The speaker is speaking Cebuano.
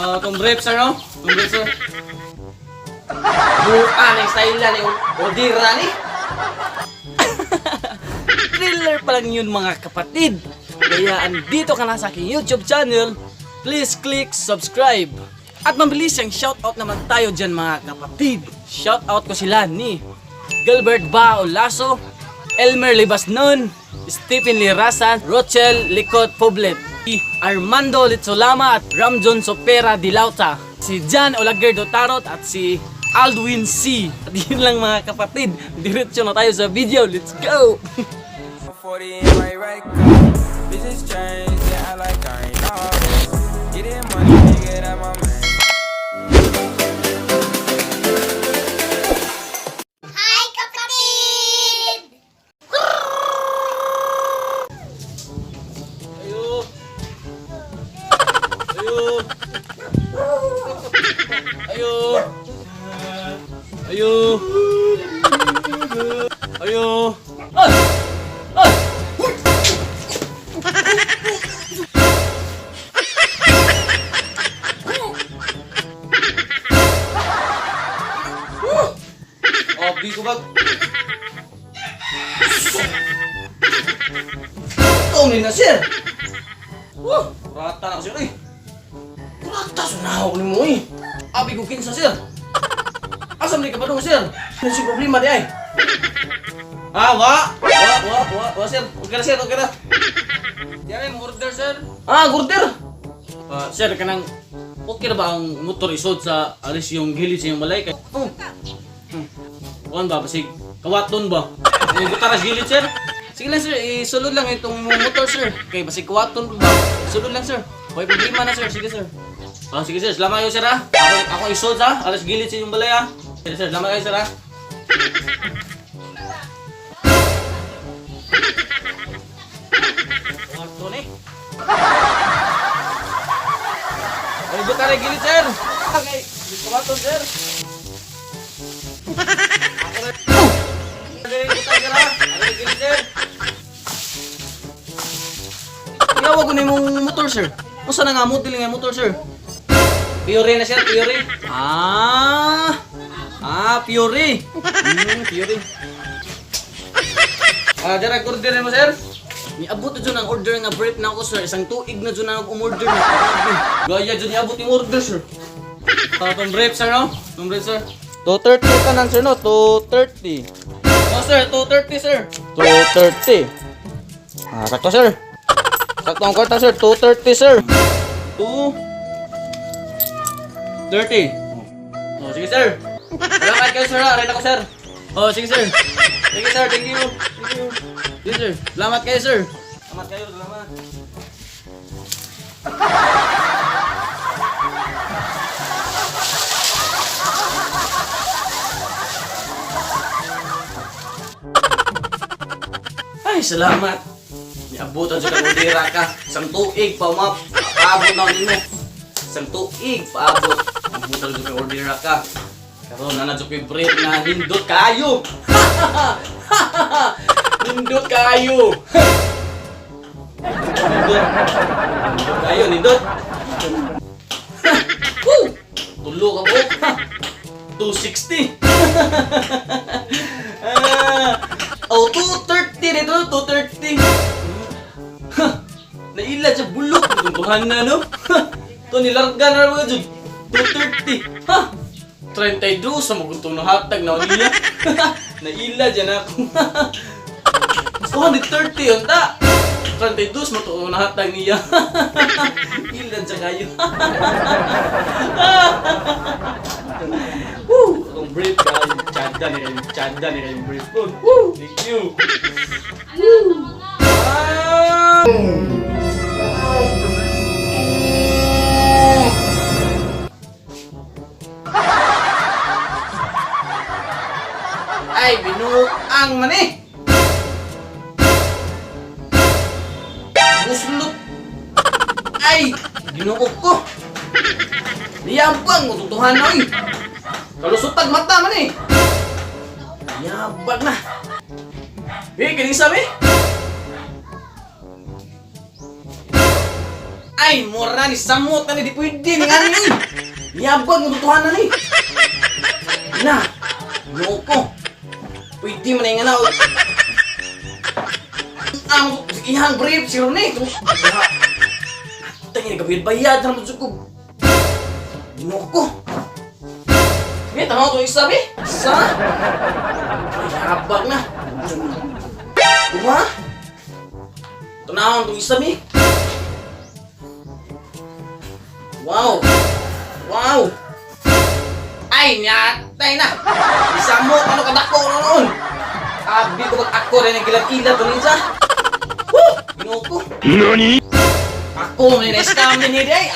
Itong brief, sir, no? Itong brief, sir. Buka na yung style na yung odira ni. Thriller pa lang yun, mga kapatid. Kaya andito ka na sa aking YouTube channel, please click subscribe. At mabilis siyang shoutout naman tayo dyan, mga kapatid. Shoutout ko sila ni Gilbert Baolaso, Elmer Libasnon, Stephen Lirasan, Rochelle Licot Poblet, Armando Litsolama at Ramjon Sopera Dilauta, si Jan Olaguer Dotarot at si Aldwin C. At yun lang, mga kapatid, diretso na tayo sa video. Let's go! 40 in my right cup. Bitches change, yeah, I like I ain't all this. Getting money, nigga, that my man. Hi, kapatid! Ayo! Ayo! Ayo! Ayo! Ayo! Ay! Ay! Oh, di ko ba? Ito ni na, sir! Woo! Kurata na ko, sir, eh. Kurata sa nahok ni mo eh. Abi ko kinsa, sir. Asa man ka pa dong, sir? Ano si problema di ay? Ah, wa? Wa, wa, wa, wa, sir. Okay na, sir, okay na. Diyan ay order, sir. Ah, order. Ah, sir, kanang okay na ba ang motor isod sa alis yung gilid sa iyong balay? Kay oh. Kuan ba basig kawaton ba? Yung gutaras gilid, sir. Sige lang, sir, isulod lang itong motor, sir. Kay basig kawaton ba? Sulod lang, sir. May problema na, sir. Sige, sir. Ah, sige, sir, salamat kayo, sir, ah. Ako isod sa alas gilid sa inyong balay ah. Sige, sir, salamat kayo, sir, ah. Kawaton eh. Ay, gutara gilid, sir. Okay, kawaton, sir. Iyawag ko na yung motor, sir. Usa na nga model nga motor, sir? Fiore na, sir, Fiore. Ah! Ah, Fiore. Fiore. Ah, direct order mo, sir. Niabot na dyan ang order nga brief na ako, sir. Isang tuig na dyan ang umorder na. Gaya dyan niabot yung order, sir. Ah, itong brief, sir, no? Itong brief, sir. 230 tanan, sir, no? 230. Oh, sir, 230, sir. 230. Ah, sakto, sir. Sakto ang kwarta, sir. 230, sir. 230. Oh, sige, sir. Salamat kayo, sir. Ah. Rin ako, sir. Oh, sige, sir. Sige, sir. Thank you. Thank you. Sige, sir. Salamat kayo, sir. Salamat kayo. Salamat. Ay, salamat. Niabutan sa kang ka. Isang tuig pa umap. Paabot na nimo. Isang tuig paabot. Abutan sa kang ordira ka. Karon na na jud brief na nindot kayo. Nindot kayo. Nindot. Nindot kayo, nindot. Woo! Tulo ka buok. 260. Ah, oh, 230 dito, 230. Ha, naila siya bulok. Tuntuhan na, no? Ha, to nilarga na mga dyan. 230. Ha, 32 sa magutong nahatag na niya. Naila dyan ako. 230 yun ta. 32 mo to nahatag niya. Ilan siya kayo. Woo! Akong brief kayo. Chanda ni kayo. Chanda ni kayong brief ko. Woo! Thank you. Woo! Ah! Ay, binuang man eh! Buslot! Ay! Ginuok ko! Niyabang mo, tutuhan na eh! Kalusutag mata man eh! Niyabang na! Eh, kining sabi? Ay, mura ni samot na ni di pwede ni nga ni. Niyabag mo tutuhan na ni. Na, loko. Pwede man na yung ano. Ang ihang brief si Rene. Tangin kabayad-bayad na naman sukob. Loko. May tanaw to isa be. Sa? Ay, habag na. Diba? Tanaw itong isa be. Wow! Wow! Ay, nyatay na! Isa mo, ano kadako na noon? Abi ko pag ako rin ang kilat-kilat to ninja. Woo! Ginoo ko. NANI? Ako may na-scam din ni Day.